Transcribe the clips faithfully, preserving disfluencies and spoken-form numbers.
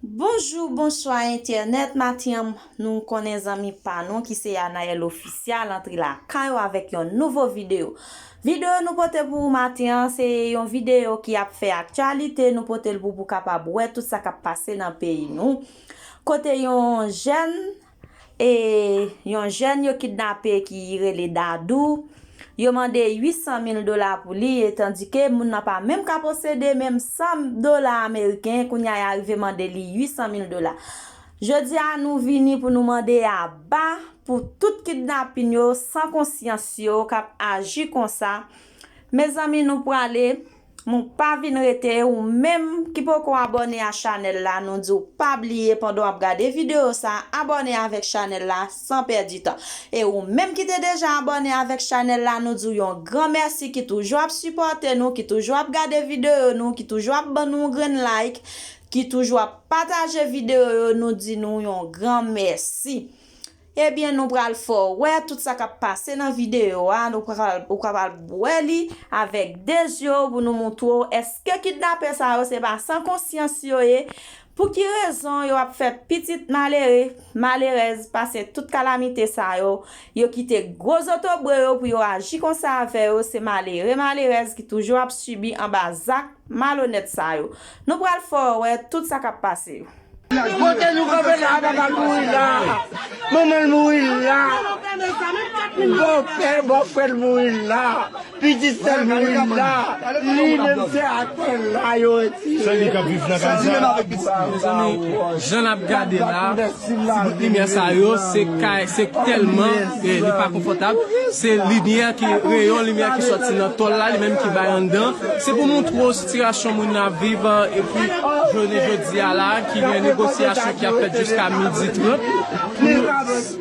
Bonjou, bonswa entènèt. Maten an, nou konnen zanmi pa nou ki se Anaël Official antre lakay ou avèk yon nouvo videyo. Videyo nou pote pou ou maten an, se yon videyo ki ap fè aktyalite. Nou pote l pou, pou kapab wè tout sa k ap pase nan peyi nou. Kote yon jèn, e, yon jèn yo kidnape ki rele Dadou, yo mande uit san mil dola pou li, e tandike moun nan pa menm ka posede menm san dola ameriken, kounye a y arive mande li uit san mil dola. Jodi a, nou vini pou nou mande aba pou tout kidnapin yo, san konsyans yo, k ap aji konsa. Mezanmi, nou prale, nou pa vin rete. Ou menm ki poko abòne a chanèl la, nou di w pa bliye pandan w ap gade videyo sa, abòne avèk chanèl la san pèdi tan. E ou menm ki te deja abòne avèk chanèl la, nou di w yon gran mèsi, ki toujou ap sipòte nou, ki toujou ap gade videyo nou, ki toujou ap ban nou grenn like, ki toujou ap pataje videyo yo, nou di nou yon gran mèsi. Ebyen, nou pral fè w wè tout sa k ap pase nan videyo a. Nou pral, ou kapab wè li avèk de zye w pou nou montre w èske kidnapè sa yo se pa san konsyans yo ye. Pou ki rezon yo ap fè pitit malere, malerèz pase tout kalamite sa yo? Yo kite gwo zotobre yo pou yo aji konsa avè yo. Se malere, malerèz ki toujou ap sibi anba zak malonèt sa yo. Nou pral fè w wè tout sa k ap pase yo. Kote nou kanpe la, papa l mouri la. Manman l mouri la. Bòpè, bòfrè l mouri la. Pitit sè l mouri la. Li menm se atè la yo retire. Se li k ap viv nan kay sa. Mezanmi, jan n ap gade la, ti bout limyè sa yo, se kay, se tèlman, eh, li pa konfòtab. Se limyè ki, reyon limyè ki sòti nan tòl la, li menm ki bay anndan. Se pou montre w sitiyasyon moun nan ap viv, eh, epi jounen jodi a la, ki gen negosyasyon ki ap fèt jiska midi trant.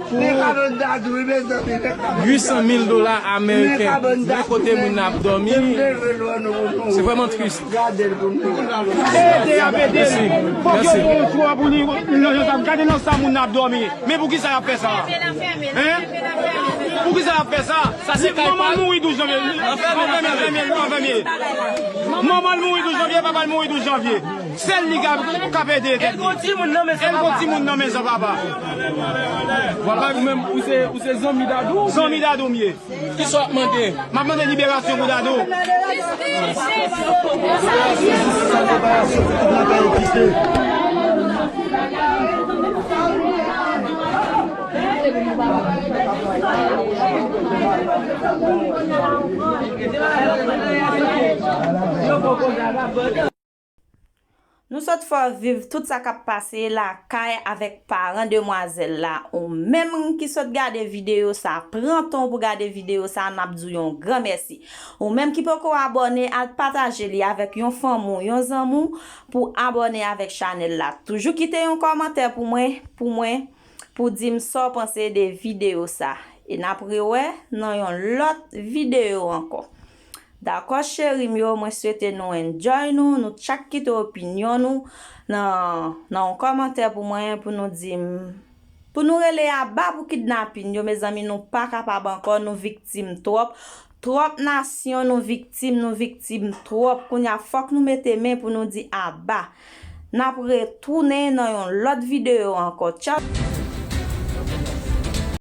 Pou uit san mil dola ameriken. Men kote moun nan ap dòmi. Se vrèman tris. Ede, y ap ede l. Fòk yo pran yon chwa pou li. Gade nan sa moun nan ap dòmi. Men poukisa y ap fè sa? Hein? Poukisa y ap fè sa? Manman l mouri douz janvye. Manman l mouri douz janvye, papa l mouri douz janvye. Sèl li k ap, k ap ede tèt li. El gon timoun nan men sa, papa. Papa, ou menm, ou se, ou se zanmi Dadou? Zanmi Dadou m ye. Kisa w ap mande? M ap mande liberasyon pou Dadou. Nou sot fè w viv tout sa k ap pase lakay avèk paran demwazèl la. Ou menm ki sot gade videyo sa, pran tan w pou gade videyo sa, n ap di w yon gran mèsi. Ou menm ki poko abòne, al pataje li avèk yon fanmi w, yon zanmi w, pou abòne avèk chanèl la. Toujou kite yon kòmantè pou mwen, pou mwen, pou di m sa w panse de videyo sa. E n ap rewè nan yon lòt videyo ankò. Dakò, cheri m yo, mwen swete nou enjoy nou, nou chak kite opinyon nou nan, nan yon kòmantè pou mwen, pou nou di m, pou nou rele aba pou kidnapin yo, mezanmi, nou pa kapab ankò, nou viktim twòp, twòp nasyon nou viktim, nou viktim twòp, kounye a fòk nou mete men pou nou di aba. N ap retounen nan yon lòt videyo ankò, tchaw.